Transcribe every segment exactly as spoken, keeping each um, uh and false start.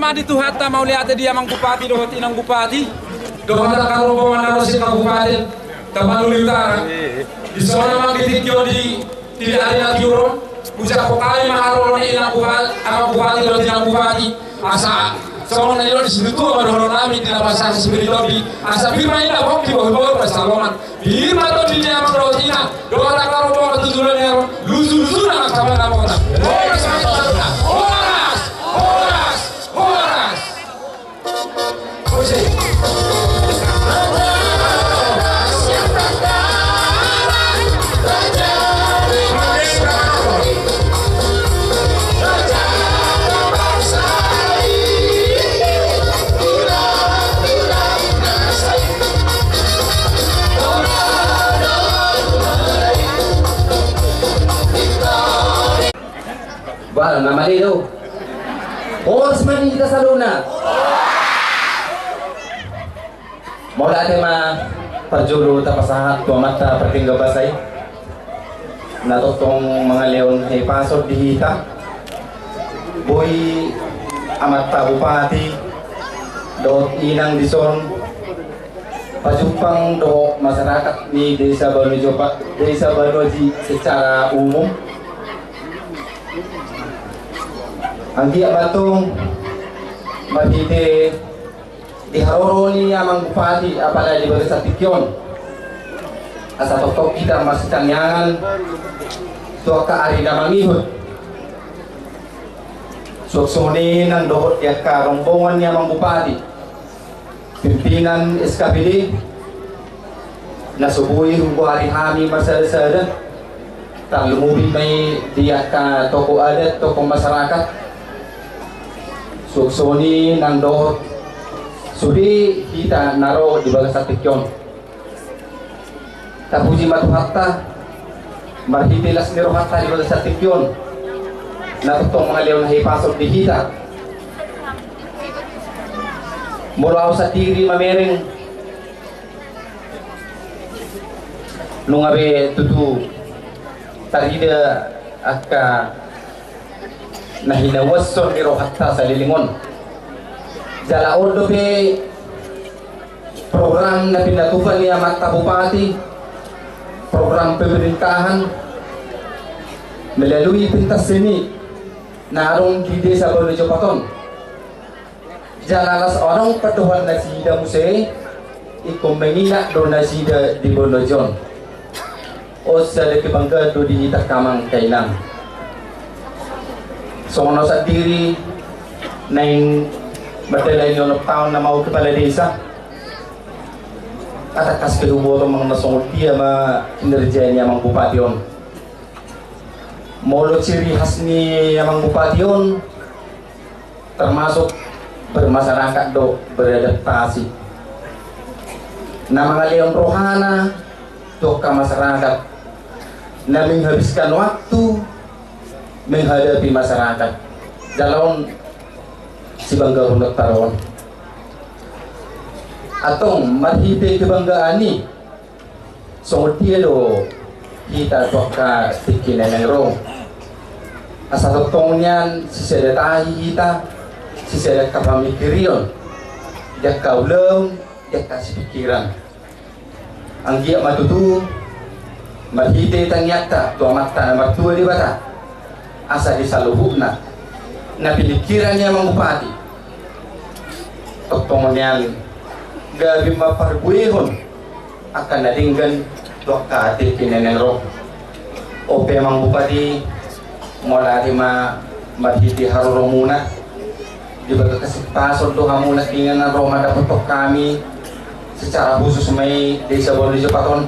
Di Tuhanta, mauliate di Amang Bupati dohot Inang Bupati, dohot angka rombongan na ro sian Kabupaten Tapanuli Utara. Di son ma di tingki on di, di ari na tiur on, ucap hami ma haroro ni Inang Bupati, Amang Bupati dohot Inang Bupati. Asa songon na nidok ni situa ma dohonon nami di na pasahat sipir ni lobi. Asa pir ma inna pongki bohi boru ma salongan. Pir ma tondi ni amang dohot ina, dohot angka rombongan tu jolo ni ari on, lusu-lusu na angka pangamota. Horas ma i saluhutna. Horas, horas, horas. Musik. Bah, na male do. Horas ma di hita saluhutna. Mauliate ma parjolo tapasahat tu Amanta Pardenggan Basa i, na tongtong mangalehon hahipason di hita. Boi Amanta Bupati dohot Inang di son pajumpang dohot masyarakat ni Desa Banua Jopat, Desa Banua Ji secara umum. Anggiat ma antong marhite di haroro ni Amang Bupati, apala di bagasan tingki on, asa tongtong hita marsitangiangan tu angka ari na mangihut. Suang songon i nang dohot di angka rombongan ni Amang Bupati, pimpinan S K P D, na so boi hugoari hami marsada-sada, tarlumobi ma i di angka tokoh adat, tokoh masyarakat. Suang songon i nang dohot sude hita na ro di bagasan tingki on. Tapuji ma Tuhanta marhite las ni rohanta di bagasan tingki on, na tongtong mangalehon hahipason di hita. Molo au sandiri mamereng, nunga be tutu tarida angka na hinauashon ni rohanta saleleng on. Jala on dope program na pinatupa ni Amanta Bupati, program pemerintahan melalui pentas seni na adong di Desa Banua Jopat on. Jala las adong pandohan nasida muse, ingkon menginap do nasida di Banua Ji on. On sada kebanggaan do di hita angka amang, angka inang. Songon au sandiri naeng mandalani onom taon nama au kepala desa, tangkas pe huboto manang na songon dia ma kinerja ni Amang Bupati on. Molo ciri khas ni Amang Bupati on, termasuk bermasyarakat do, beradaptasi. Na mangalehon rohana tu angka masyarakat, na menghabiskan waktu menghadapi masyarakat. Jala on sibanggaonta do on. Antong marhite kebanggaan i, songon dia do hita tu angka tingki na naeng ro? Asa tongtong nian sisada tahi hita, sisada angka pamingkirion, di angka ulaon, di angka sipingkiran. Anggiat ma tutu marhite tangiangta tu Amanta na martua Debata, asa di saluhutna na piningkiran ni Amang Bupati, tongtong nian gabe ma parbuehon angka na denggan tu angka tingki na naeng ro. On pe Amang Bupati, mauliate ma marhite haroromuna, di bagasan hahipason do hamuna, inganan ro mandapothon hami secara khusus ma i Desa Banua Jopat on.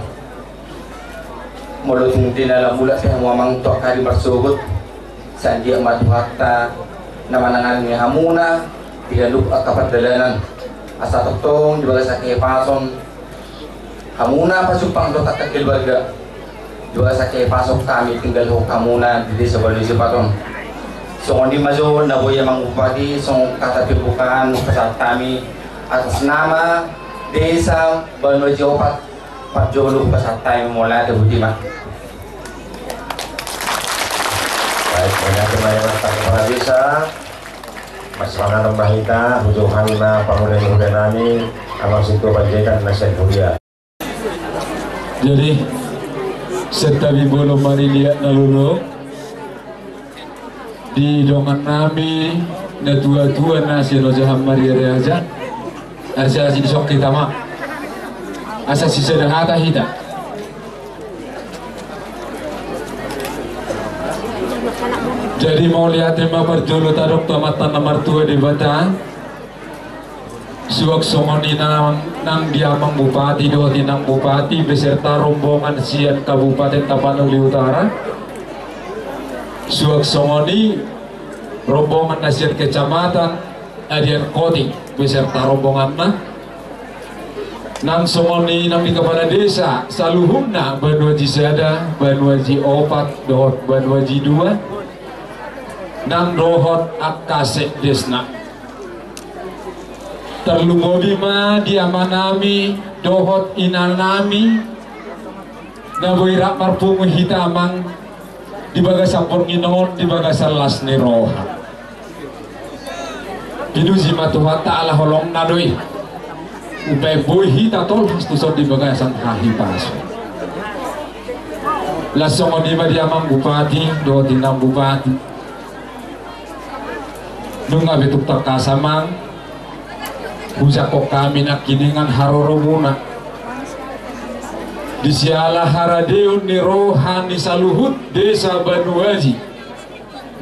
Molo tung di na lam mulak pe hamu Amang tu angka ari marsogot, sai anggiat ma Tuhanta na manangani hamuna di ganup angka pardalanan, asa tongtong di bagasan hahipason hamuna pajumpang dohot angka keluarga, di bagasan hahipason hami tinggalhon hamuna di Desa Banua Jopat on. Songon i ma jo na boi Amang Bupati, songon kata pembukaan pasahat hami atas nama Desa Banua Jopat, parjolo pasahat hami mauliate, boti ma. Baik, mauliate ma di Amanta Kepala Desa. Pasangan ma hita, hujuhang na pangula ni huda nami, Amang Sintua Panjaitan na sian huria. Jadi, santabi bolon mariliat na lolo di dongan nami na tua-tua na sian ojahan Maria Raja. Asa sidisok hita ma. Asa sisada hata hita. Jadi mauliate ma parjolo tadok tu Amanta na martua Debata. Suang songon i nang, nang di Amang Bupati dohot Inang Bupati beserta rombongan sian Kabupaten Tapanuli Utara. Suang songon i rombongan na sian Kecamatan Adian Koting beserta rombonganna. Nang songon i nang di kepala desa saluhutna, Banua Jisada, Banua Jiopat dohot Banua Jidua, nang dohot angka sekdesna. Tarlumobi ma di amanami dohot inanami na boi rap marpungu hita Amang di bagasan borngin on, di bagasan las ni roha. Pinuji ma Tuhanta ala holongna do i. Umbaen boi hita tolhas tuson di bagasan hahipason. Laos songon i ma di Amang Bupati dohot Inang Bupati. Nunga be tung tangkas Amang hujangkon hami nangkiningan haroromuna. Di siala haradeon ni roha ni saluhut desa Banua Aji,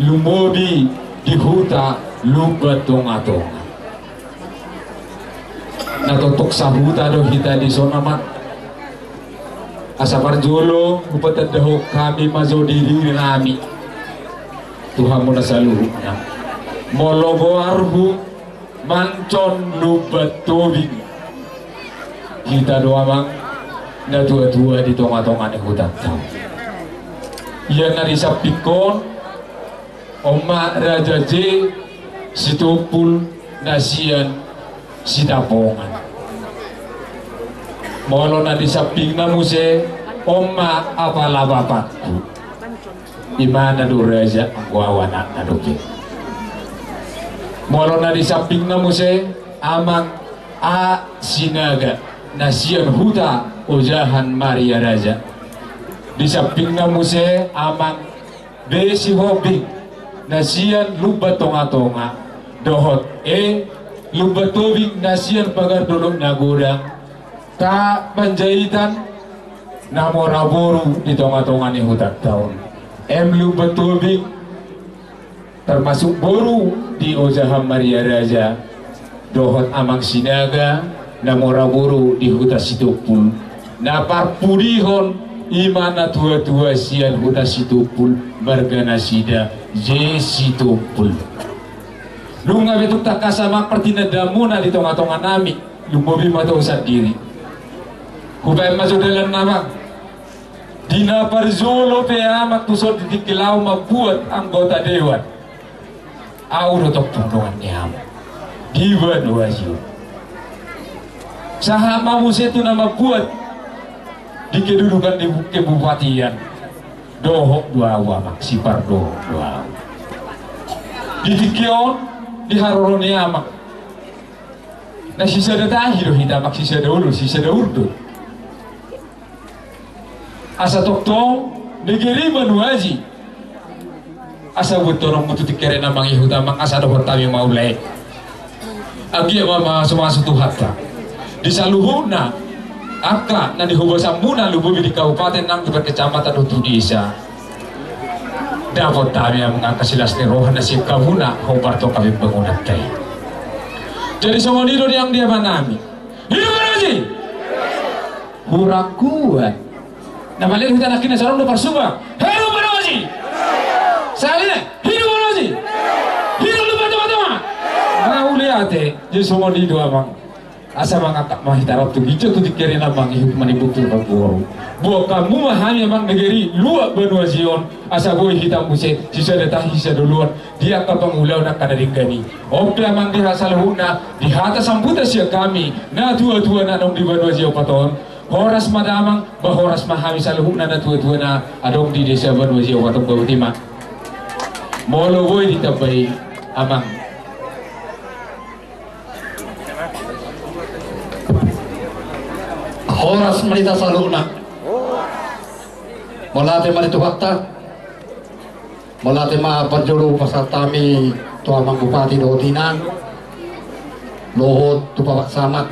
lumobi di huta Lumban Tongatonga. Na tongtong sahuta do hita dison Amang. Asa parjolo hupatandahon hami ma jo dirinami tu hamuna saluhutna. Molo goarhu Mancon Lumban Tobing, hita do Amang na tuatua di tongatonga ni hutanta on. Ia na di sampingkon on ma Raja J Sitompul na sian Sitapongan. Molo na di sampingna muse on ma apala bapakku, imana do raja, anggo au anakna dope. Molo na di sampingna muse Amang A Sinaga na sian huta ojahan Maria Raja. Di sampingna muse Amang B Sihombing na sian Lumban Tongatonga dohot E Lumban Tobing na sian pagar Dolok Nagodang, K Panjaitan na mora boru di tongatonga ni hutanta on. M Lumban Tobing termasuk boru di ojahan Maria Raja, dohot Amang Sinaga na mora boru di huta Sitompul. Na parpudihon ima na tuatua sian huta Sitompul, marga nasida J Sitompul. Nunga be tung tangkas Amang partinandaanmuna di tongatonganami, lumobi ma tu au sandiri. Hubaen ma jo dalanna Amang. Di na parjolo pe Amang tuson di tingki laho mambuat anggota dewan, au do tongtong dongan ni Amang di Banua Aji on. Sahat ma muse tu na mambuat di kedudukan di bu-, kebupatian, dohot do au Amang, sipardohot do au. Di tingki on, di haroro ni Amang, na sisada tahi do hita Amang, sisada ulu, sisada urdu. Asa tongtong negeri Banua Aji, asa buat torong mutu tingki ari na mangihut Amang, asa dohot hami ma ulaon. Anggiat ma mamasu-masu Tuhanta di saluhutna angka na di hobasanmuna, lumobi di kabupaten nang di parkecamatan dohot tu desa. Dapot hami Amang angka silas ni roha na sian hamuna hombar tu angka pembangunanta i. Jadi songon i do di angka amanami. Hidup Banua Aji! Hurang kuat. Na male hita nangkin na sarong do parsuba. Hidup Banua Aji! Sahali nai. Hidup Banua Aji! Hidup Lumban Tongatonga! Mauliate. Jadi songon i do Amang. Asa mangangkat ma hita rap tu ginjang tu tingki ari na mangihut, manimbung tu parboru. Boan hamu ma hami Amang negeri luat Banua Aji on, asa boi hita muse sisada tahi sisada oloan di angka pangulaon angka na denggan i. On pe Amang di hata saluhutna, di hata sambutan sian hami na tuatua na adong di Banua Aji Opat on. Horas ma damang, ba horas ma hami saluhutna na tuatua na adong di desa Banua Aji Opat on. Boti ma. Molo boi ditambai Amang Horas ma di hita saluhutna. Mauliate ma di Tuhanta. Mauliate ma parjolo pasahat hami tu amang bupati dohot inang, dohot tu bapak camat,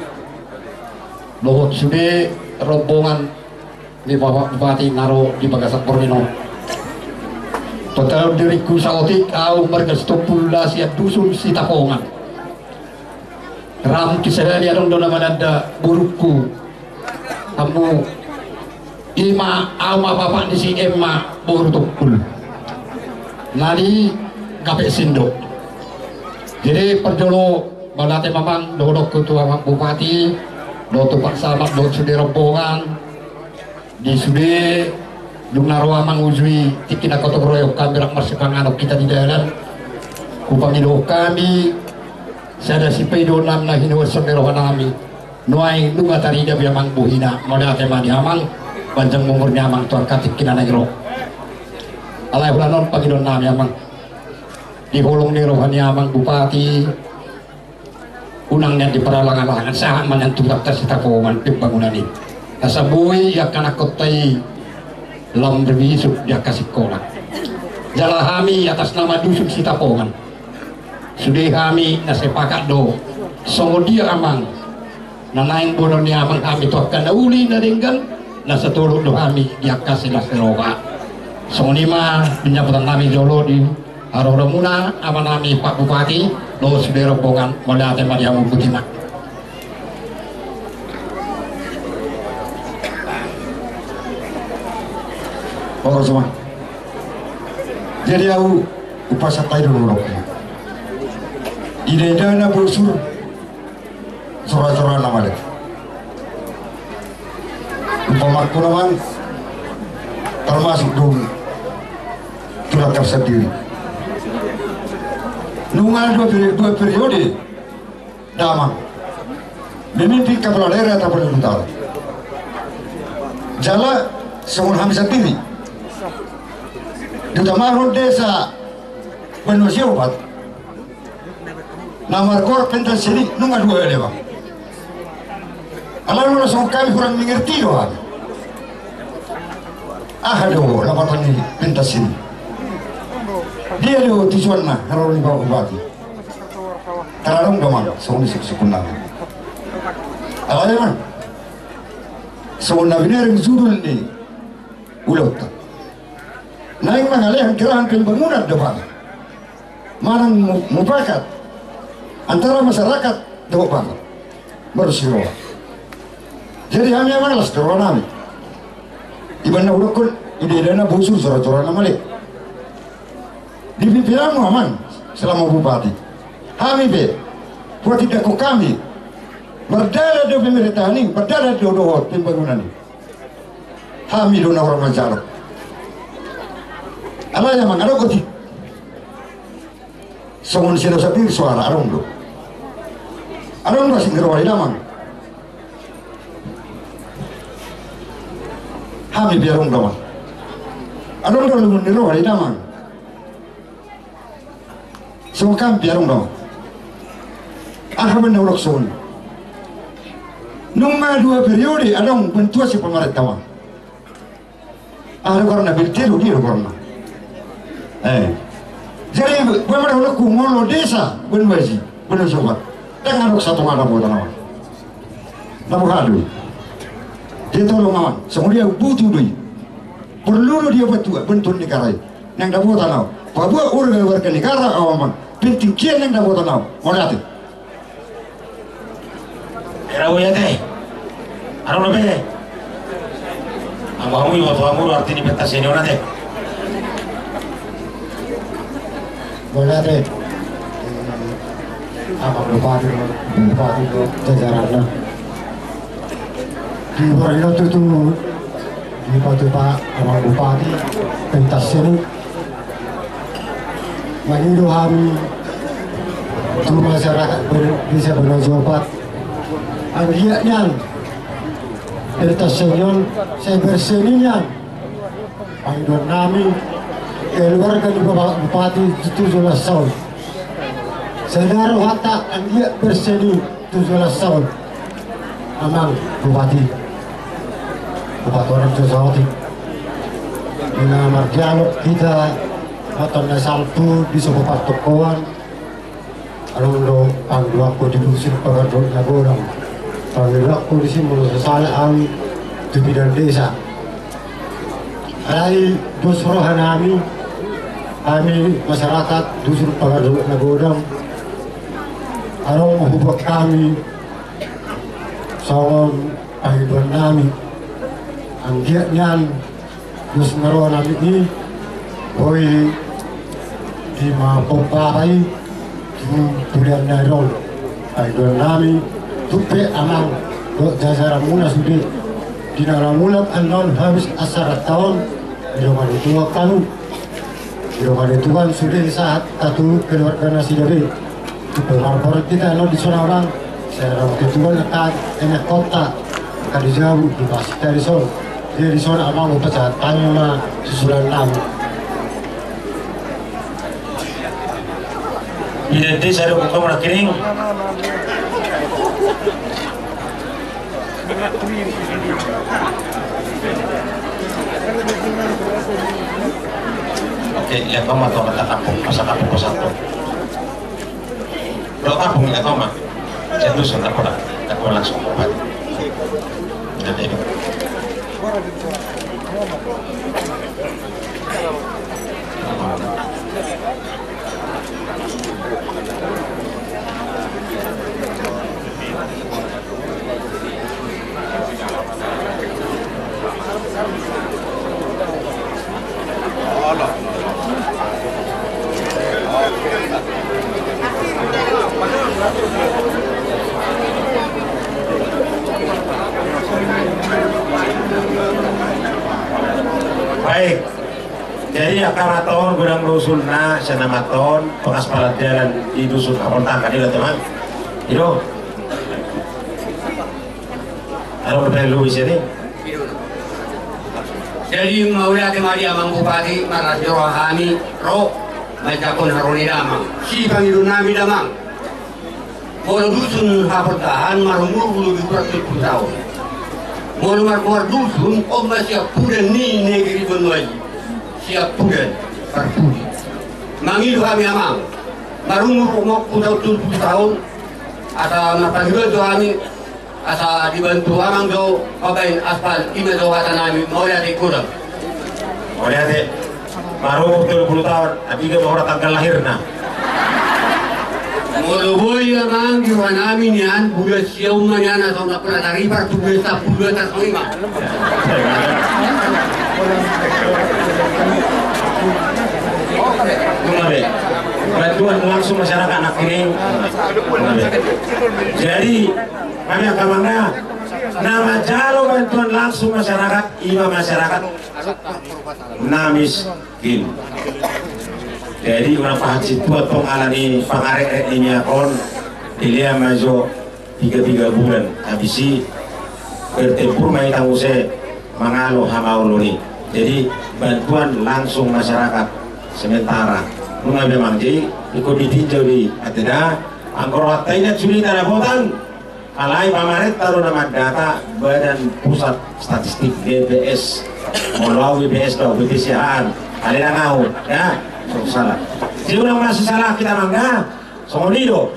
dohot sude rombongan ni bapak bupati na ro di bagasan borngin on. Pataru diringku saotik, au marga Sitompul, sian dusun Sitapongan. Rambu sadari adong do na mananda borungku. Hamu, ima au ma bapak ni si Emma boru Tompul. Na di Gapek Sindo. Jadi parjolo mauliate ma amang dohononku tu amang bupati, dohot tu pak camat, dohot sude rombongan. Di sude dung na ro amang uju i tingki na hotop ro i, hami rap marsipanganon hita di dalan. Hupangidohon hami sada sipaidoan na hinaholongan ni roha nami. Nuaeng nunga tarida be amang bohina, mauliate ma di amang, panjang umur ni amang tu angka tingki na naeng ro. Alai holan on pangidoan nami amang. Di holong ni roha ni amang bupati, unang nian diparalang-alangi, sahat ma nian tu hutanta Sitapongan pembangunan i. Asa boi angka anakhonta i lam ribisuk di angka sikola. Jala hami atas nama dusun Sitapongan, sude hami na sepakat do songon dia amang na naeng boanon ni amang hami tu angka na uli na denggan, na satolut do hami di angka silas ni roha. Songon i ma penyambutan nami jolo di haroromuna amanami pak bupati dohot sude rombongan, mauliate ma di hamu. Botima. Horas ma. Jadi au hupasahat hami do dohononku. Ida-ida na bosur, sora-sora na male. Umpamangkon amang, termasuk dung tu Rangkap sandiri. Nunga dua peri-, dua periode damang memimpin kepala daerah Tapanuli Utara. Jala songon hami sandiri diutamahon desa Banua Siopat, na margoar Pentas Seni nunga dua ale bang. Alai molo songon hami hurang mengerti do hami. Aha do lapatan ni pentas seni? Dia do tujuanna haroro ni bapak bupati? Taradong do amang songon i suksukkon nami. Alai amang, songon na binereng judul ni ulaonta, naeng mangalean gerakan pembangunan do bang. Manang mu-, mupakat antara masyarakat dohot bapak, baru siroha. Jadi hami amang las do roha nami. Ibaen na hudokkon, ida-ida na bosur, sora-sora na male. Di pimpinanmu amang selama bupati, hami pe huatindanghon hami. Mardalan do pemerintahan i, mardalan do dohot pembangunan i. Hami do na hurang manjalo. Alai amang adong otik. Songon sian au sandiri soara adong do. Adong do asing ni roha ni damang. Hami pe adong do amang. Adong do lungun ni roha ni damang. Songon hami pe adong do amang. Aha baen na hudok songon i? Nunga dua periode adong bantuan sian pamarenta amang. Aha do goarna, B L T do, dia do goarna. Eh. Jadi boha ma dohononku molo desa Banua Aji, Banua Siopat, ndang adong satonga dapotan amang. Na boha do i? Dia tolong amang, songon dia butuh do i. Porlu do dia bantuan, bantuan negara i. Naeng dapotan au. Paboa warga, warga negara au amang. Penting hian naeng dapotan au. Mauliate. Era boya te. Aro na be. Amang, hamu iboto hamu do arti ni pentas seni on ate. Mauliate. Amang bupati do, bupati do, jajaranna. Di borngin on tutu dipatupa amang bupati pentas seni. Mangido hami tu masyarakat ber-, desa Banua Siopat, anggiat nian pentas seni on sai berseni nian. Pangidoan nami, keluarga ni bapak bupati tujuh belas tahun. Saudara hata anggiat berseni tujuh belas tahun. Amang bupati. Patorang jo saotik. Di na mardialog hita, matan na salpu di sopo partongkoan. Adong do pangidoanku di Dusun Pagar Dolok na Godang. Pangidoanku disi molo so sala au tu bidan desa. Alai dos rohanami, hami masyarakat Dusun Pagar Dolok na Godang. Adong hubuat hami songon pangidoannami. Anggiat nian dos ni rohanami i, boi di ma pomparan i tu pudian na ro. Pangidoannami, tung pe amang dohot jajaranmuna sude, di na lam mulak annon habis acara taon, di dongan ni Tuhan hamu. Di dongan ni Tuhan sude sahat tu keluarga nasida be. Tung pe marboru hita annon di son, amang. Sai adong tu Tuhan angka enek kota, angka di jabu, di pasita di son. Jadi di son amang, hupasahat hami ma susulan nami. Bidan desa do, buka murah kiring. Oke, lihat mama tuh, kata kampung, masa kampung ke satu. Kalau kampung lihat mama, saya tuh sudah pernah, aku langsung obat. Jadi, Baik. Jadi angka mantong godang do usulna, sian na mantong pengaspalan jalan di Dusun Haportahan, i do, teman. I do. Aro bertanya lu di sini. Jadi mauliate ma di amang bupati, marlas ni roha hami ro manjangkon haroro ni damang. Sipangidoannami damang. Molo Dusun Haportahan marumur lobi ualu pulu taon. Molo margoar Dusun, on ma siampudan ni negeri Banua i. Siampudan, parpudi. Mangido hami amang, marumur onom pulu taon, tolu pulu taon, asa marpangidoan do hami, asa dibantu amang do mambaen aspal, i ma do hatanami, mauliate godang. Mauliate. Marumur tolu pulu taon, atik ma hurang tanggal lahirna. Molo boi amang, di rohanami nian, bulan sia ma nian, asa unang pernah taripar tu bulan sampulu, atas songon i ma. Nunga be. Bantuan langsung masyarakat, anak ini. Nunga be. Jadi, kami akan mangga, na manjalo bantuan langsung masyarakat, i ma masyarakat na miskin. Jadi unang pahat situan tong alani pangarekrek ni miak on, dilehon ma jo piga-piga bulan, habis i bertempur ma hita muse mangalo hamaolon i. Jadi bantuan langsung masyarakat sementara. Nunga be amang, jadi ingkon ditinjau do i, ate da, anggo rohanta i na sude na dapotan. Alai pamarenta do na mandata, Badan Pusat Statistik, B P S. Molo au B P S do, B P S siahaan. Alai ndang au, ya. So salah. Jadi unang masisalah hita mangga, songon i do.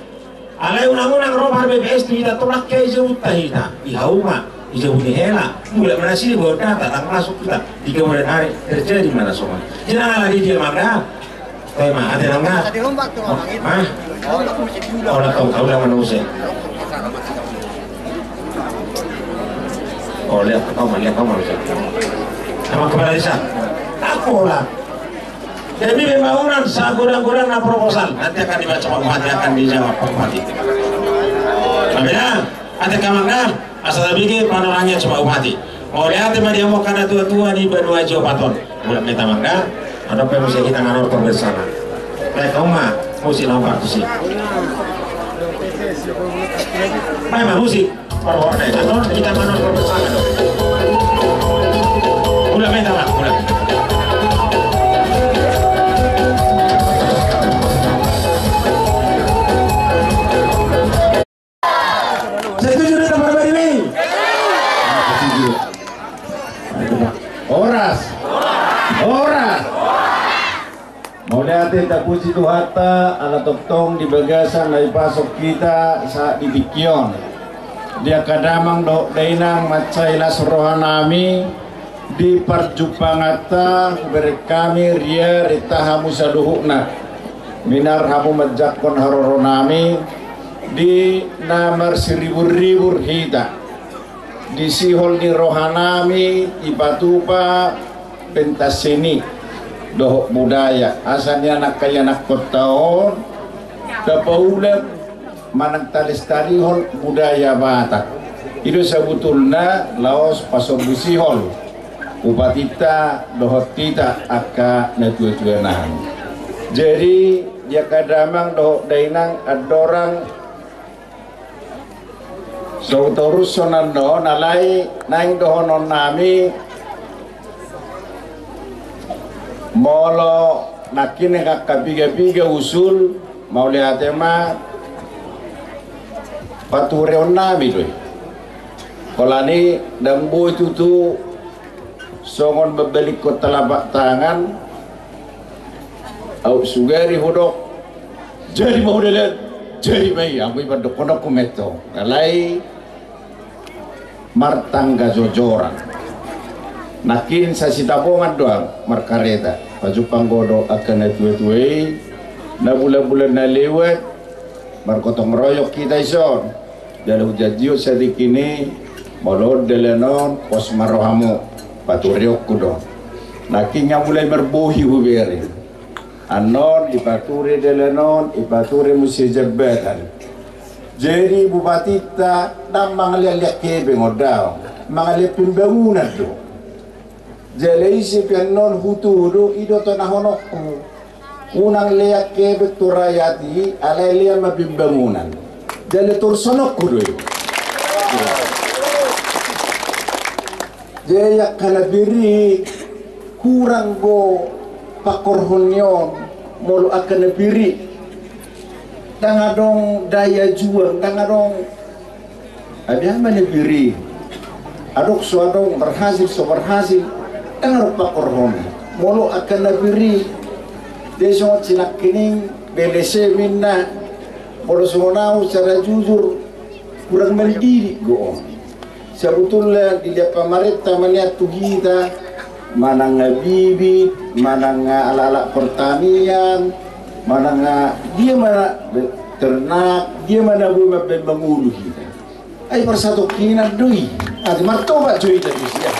Alai unang-unang ro par B P S tu hita, tolak hea i jabunta hita. I hauma, i jabu ni hela. Mulak ma nasida, buat data, ndang masuk hita. Tiga bulan hari, terjadi ma na songon i. Jadi ndang ala di dia mangga. Toe ma, ate nang na. Hah? Ola tong, tau ulaman muse. Ola tong, ola tong muse. Nama kepala desa. Aku ola. Jadi pembangunan sagodang-godang na proposal. Nanti akan dibaca Pak Bupati, akan dijawab Pak Bupati. Tapi ya, ate amang na. Asa tabege panorangnya coba Bupati. Mauliate ma di hamu angka natua-tua ni banua Jopaton. Mulak ma hita mangga, adong pe muse hita manortor bersama. Baik, hauma, musik lawan partusi. Baik, ma musik. Parhorna, adong hita manortor bersama. Mulak ma hita, mulak. Setuju dengan Pak Bupati? Setuju. Horas. Horas. Mauliate, tapuji Tuhanta ala tongtong di bagasan na dipasok hita sahat di tingki on. Di angka damang dohot dainang, mansai las rohanami di parjumpanganta, hubereng hami ria renta hamu saluhutna. Minar hamu manjangkon haroronami di na marsiribur-ribur hita. Di sihol ni rohanami dipatupa pentas seni dohot budaya, asa nian angka ianakhonta on tapaulak manang talestarihon budaya Batak. I do sabutulna laos pasombu sihol bupatinta dohot hita angka natuatua nami. Jadi di angka damang dohot dainang, andorang so hutorushon annon, alai naeng dohononnami, molo nangkin angka piga-piga usul, mauliate ma patureonnami do i. Holan i ndang boi tutu songon mambalikkon telapak tangan. Au sugari hudok, jadi ma hudalean, jadi ma i, anggo i pandokhononku ma i tong. Alai martangga jojoran. Nangkin sasitapongan do au markareta. Pajumpang ho do angka natuatua i, na bulan-bulan na lewat margotong royong hita dison. Jala hujanjion satingki i, molo on dalan on, pos ma rohamu, patureonku do. Nangkin nga mulai marbohi hubereng. Annon dipature dalan on, dipature muse jambatan. Jadi bupatinta ndang mangalean-lean hepeng on, daong, mangalean pembangunan do. Jala ise pe annon hutudu, i do tonahononku. Unang lean hepeng tu rakyat i, alai lean ma pembangunan. Jala torushononku do i. Jadi angka na pir i, hurang do pangkorhon ni on, molo angka na pir i. Ndang adong daya juang, ndang adong. Abi ama na pir i. Adong so adong, berhasil so berhasil, ndang adong pangkorhon. Molo angka na pir i, dia songon si nangkining, belese minna. Molo songon au, secara jujur, hurang mandidik do on. Sabutulna dilehon pamarenta ma nian tu hita, manang nga bibit, manang nga alat-alat pertanian, manang nga dia ma na ternak, dia ma na boi mambaen mangolu hita. Ai parsatongkinan do i. Ate martoba jo hita di sian.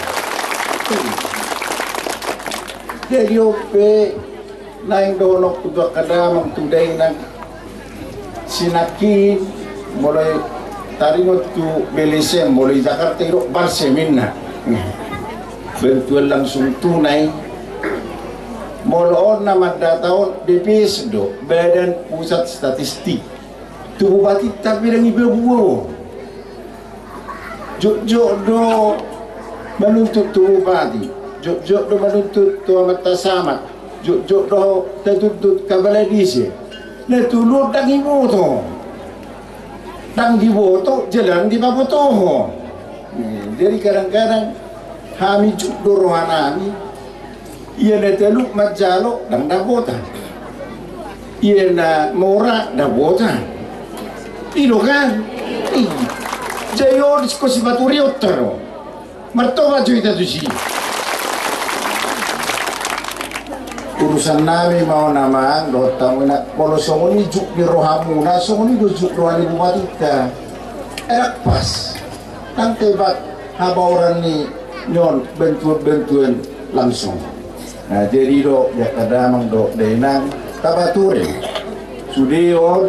Jadi on pe naeng dohononku tu angka damang tu dainang, si nangkin molo taringot tu B L S M, molo di Jakarta i do balsem inna. Bantuan langsung tunai. Molo on na mandata on B P S do, Badan Pusat Statistik. Tu bupatinta pe ndang dipaboa on. Jotjot do manuntut tu bupati, jotjot do manuntut tu amanta camat, jotjot do tatuntut kapala desa. Na tolu on ndang diboto. Ndang diboto, jala ndang dipabotohon. Jadi kadang-kadang hami jut do rohanami. Ia na talu manjalo, ndang dapotan. Ia na mora, dapotan. I do kan? I. Jadi on do sipatureonta do. Martoba jo hita tusi. Urusannami ma on amang dohot hamu inang, molo songon i jut ni rohamuna, songon i do jut roha ni bupatinta. Enak pas. Ndang hebat habaoran ni on bantuan-bantuan langsung. Nah, jadi do, angka damang dohot dainang, tapature. Sude on,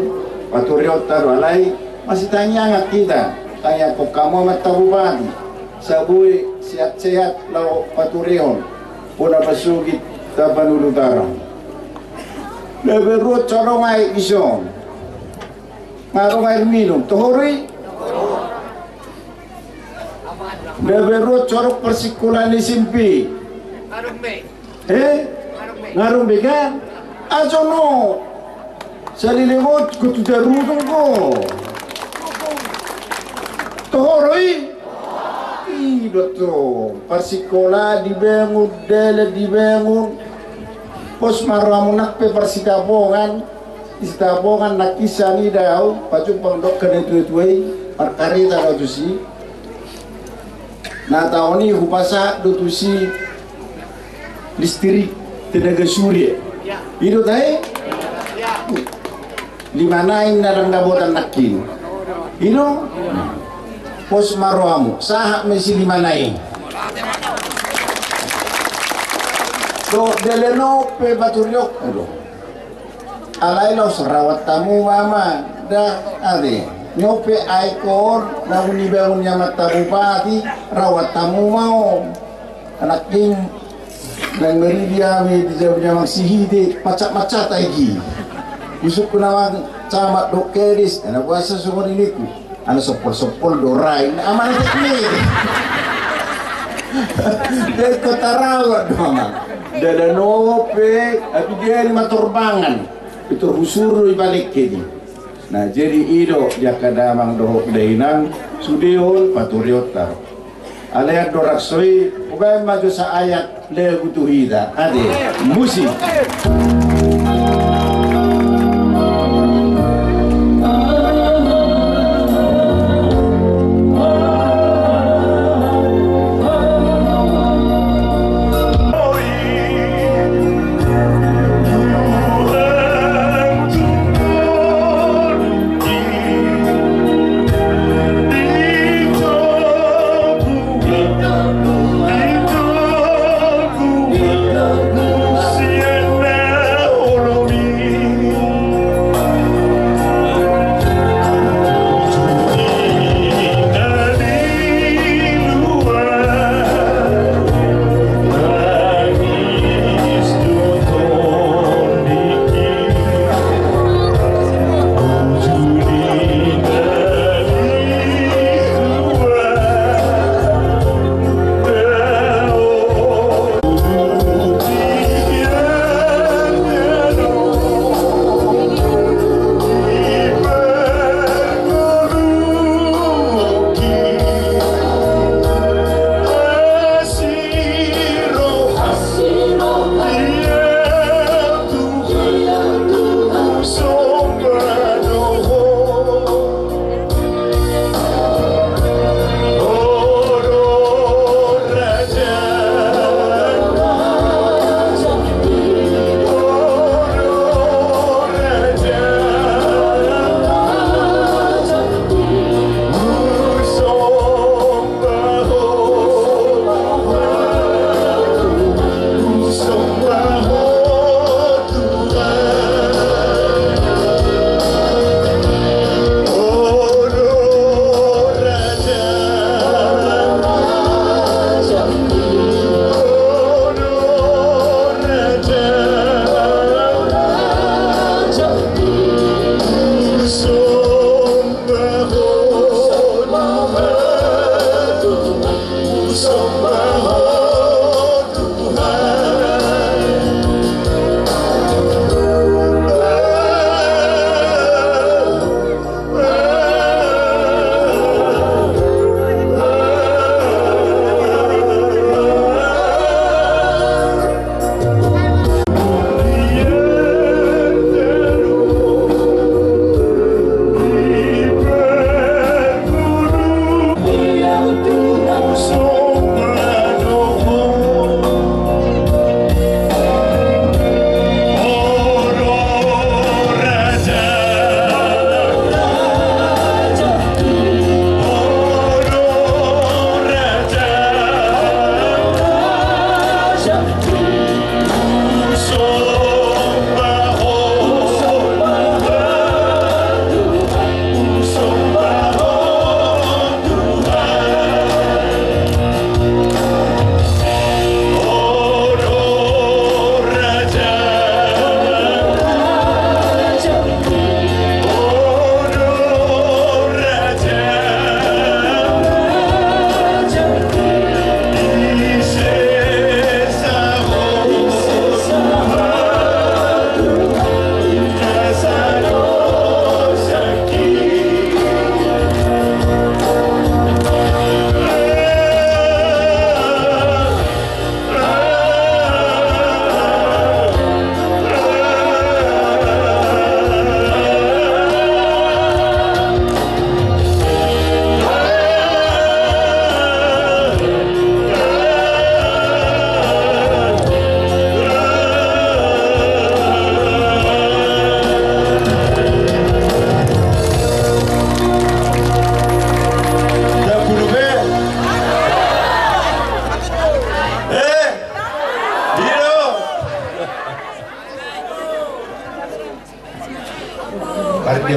patureonta do alai, masitangiangan hita, tangiangkon hamu amanta bupati. Asa boi sehat-sehat laho paturehon bona pasogit Tapanuli Utara. Na baru on so adong aek dison. Nga adong air minum, toho do i? Na baru on so adong parsikolaan S M P. Eh? Nga adong be kan? Ajo no. Saleleng on, go tu Tarutung go. Toho do i? I do tu parsikola dibangun, dalan dibangun. Pos ma rohamu nang pe parsitapongan, di Sitapongan nangkin sian i do au pajumpang dohot na tuatua i, markareta do au tusi. Na taon i hupasahat do tusi listrik, tenaga surya. I do tahe? Lima naeng na ndang dapotan nangkin. I do? Pos ma rohamu, sahat ma i si lima naeng. Dohot dalan on pe paturionku do. Alai laos rawat hamu ma, da, ate. On pe aek on na nibangun ni amanta bupati, rawat hamu ma on. Nangkin, naeng maridi hami di jabu ni amang Sihite, macak-macak aek i. Husungkun amang camat dohot kades, na boasa songon i ningku. Ala sompol-sompol do ra i, amang ni. Dari Kota Rawa do amang. Dalan on pe, api dia ni matorbangan. Itu husuru i balik ke di. Nah, jadi i do, jaka damang dohot dainang, sude on paturionta. Alai andorang so i, hubaen ma jo saayat lagu tu hita, ate, musik.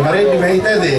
Marende ma hita te.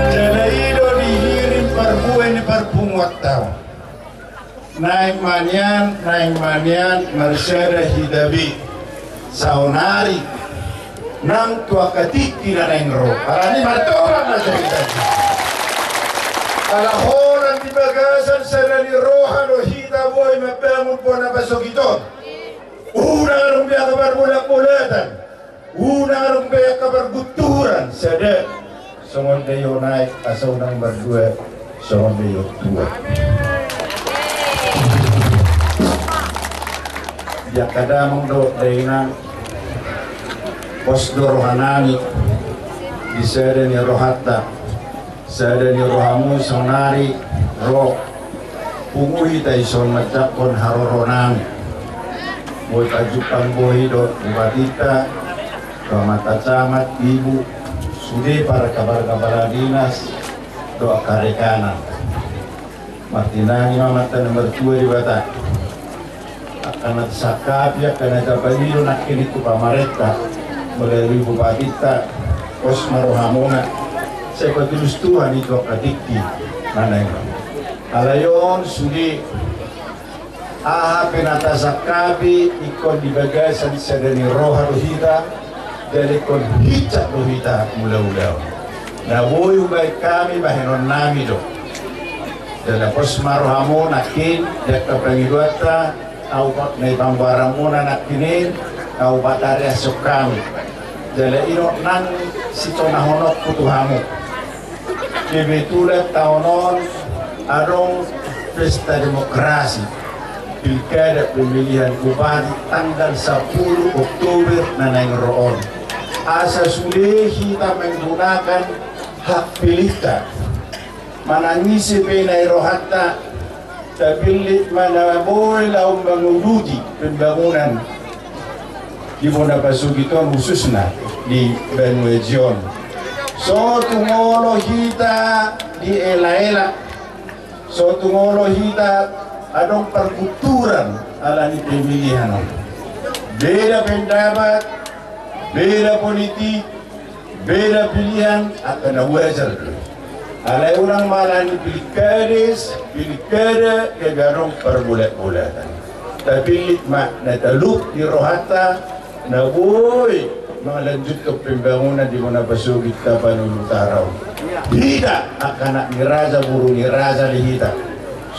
Jala i do dihirim parbue ni parpunguanta on. Naeng ma nian, naeng ma nian, marsada hita be. Saonari nang tu angka tingki na naeng ro. Alani martoran ma jala hita. Ala holan di bagasan sada ni roha do hita boi mambangun bona pasogit on. Unang adong be angka parbolatbolatan. Unang adong be angka pargunturan, sada. Songon daion aek, asa unang mardua songon daion tuak. Di angka damang dohot dainang, pos do rohanami di sada ni rohanta. Sada ni rohamu saonari ro, pungu hita dison manjangkon haroronami. Boi pajumpang bohi dohot bupatinta, dohot amanta camat, ibu, sude para kabar-kabar dinas, dohot angka rekanna. Martinangi ma Amanta na martua Debata. Angka na tasangkapi, angka na tapangido nangkin i tu pamarenta, melalui bupatinta, pos ma rohamuna. Sai patulus Tuhan i tu angka tingki na naeng ro. Alai on sude, aha pe na tasangkapi, ingkon di bagasan sada ni roha do hita, jala ingkon hinsat do hita mangula on. Na boi umbahen hami, bahenonnami do. Jala pos ma rohamu nangkin, di angka pangidoanta, ahu pa-, na i panggoaranmuna nangkin i, ahu patariashon hami. Jala i do nang sitonahononku tu hamu. Kebetulan taon on adong pesta demokrasi, pilkada pemilihan bupati tanggal sampulu Oktober na naeng ro on. Asa sude hita menggunakan hak pilihta. Manang ise pe na i rohanta, tapillit ma na boi laho manguduti pembangunan di bona pasogit on, khususna di Banua Eji on. So tung olo hita dielaela, so tung olo hita adong pargunturan ala ni pemilihan on. Beda pendapat, beda politik, beda pilihan, angka na wajar do. Alai unang ma ala ni pilkades, pilkada, gabe adong parbolatbolatan. Tapillit ma na talup di rohanta, na boi mangalanjuthon pembangunan di bona pasogit Tapanuli Utara on. Hita angka anak ni raja, boru ni raja do hita.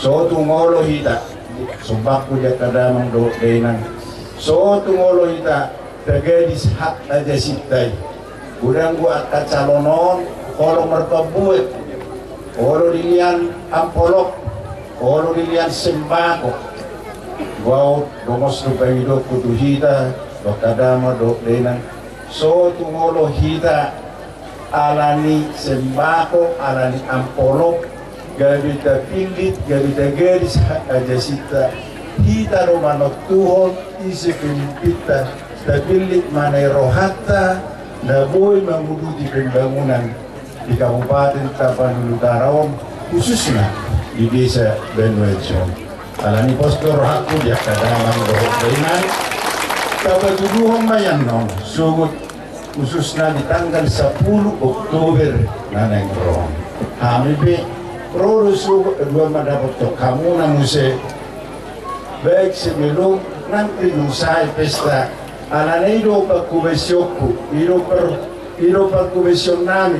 So tung olo hita, sombangku di angka damang dohot dainang. So tung olo hita tagadis hak ajasinta i. Godang do angka calon on, olo marpambuat, olo dilehon ampolop, olo dilehon sembako. Ahu, dongos do pangidoanku tu hita, tu angka damang dohot dainang. So tung olo hita ala ni sembako, ala ni ampolop, gabe tapillit, gabe tagadis hak ajasinta. Hita do manontuhon ise pemimpinta, tapillit ma na i rohanta, na boi manguduti pembangunan di Kabupaten Tapanuli Utara on, khususna di desa Banua Eji on. Ala ni pos do rohangku di angka damang dohot dainang, tapatuduhon ma i annon, sogot khususna di tanggal sampulu Oktober na naeng ro on. Hami pe ro do sogot, dua mandapothon hamuna muse, baik sebelum, nang pe dung sae pesta. Alana i do panghobasionku, i do par-, i do panghobasion nami,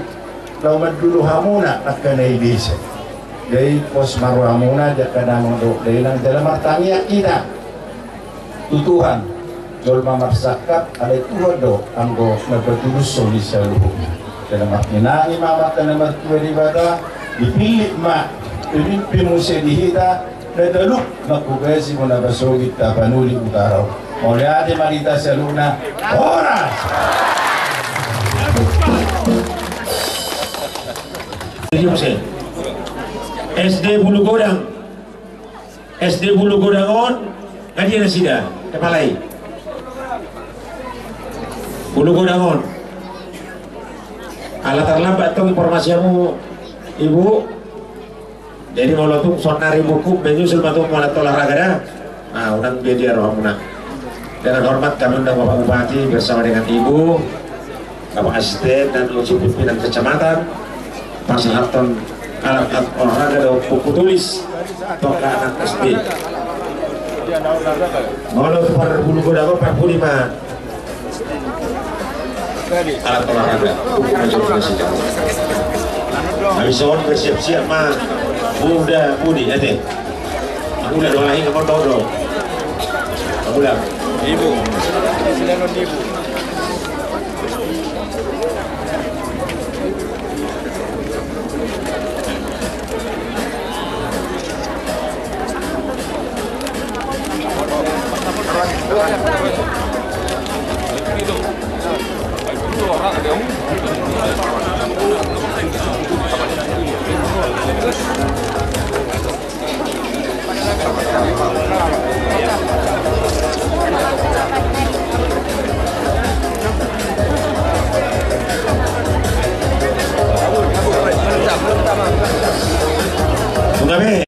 laho mandulu hamuna angka na i desa. Jadi pos ma rohamuna di angka damang dohot dainang, jala martangiang hita tu Tuhan. Jolma marsangkap, alai Tuhan do anggo na patulushon ni saluhutna. Jala martinangi ma Amanta na martua Debata, dipillit ma pemimpin muse di hita, na talup manghobasi bona pasogit Tapanuli Utara on. Mauliate ma di hita saluhutna. Horas! SD Bulu Godang. SD Bulu Godang on, nga dia nasida, kepala i. Bulu Godang on. Ala tarlambat tong informasi hamu, Ibu. Jadi molo tung sonari buku menyusul ma tung molo tu olahraga da. Nah, unang dia dia rohamuna. Dengan hormat kami undang Bapak Bupati bersama dengan Ibu, Bapak Asisten dan unsur pimpinan kecamatan, pasahathon alat-alat olahraga dohot buku tulis tu angka anak SD. Molo tu par Bulu Godang on, parpudi ma alat olahraga, buku main sosial. Habis on bersiap-siap ma. Udah, pudi, ate. Aku udah dua lagi, kamu tahu dong. Aku udah. Ibu. Ibu.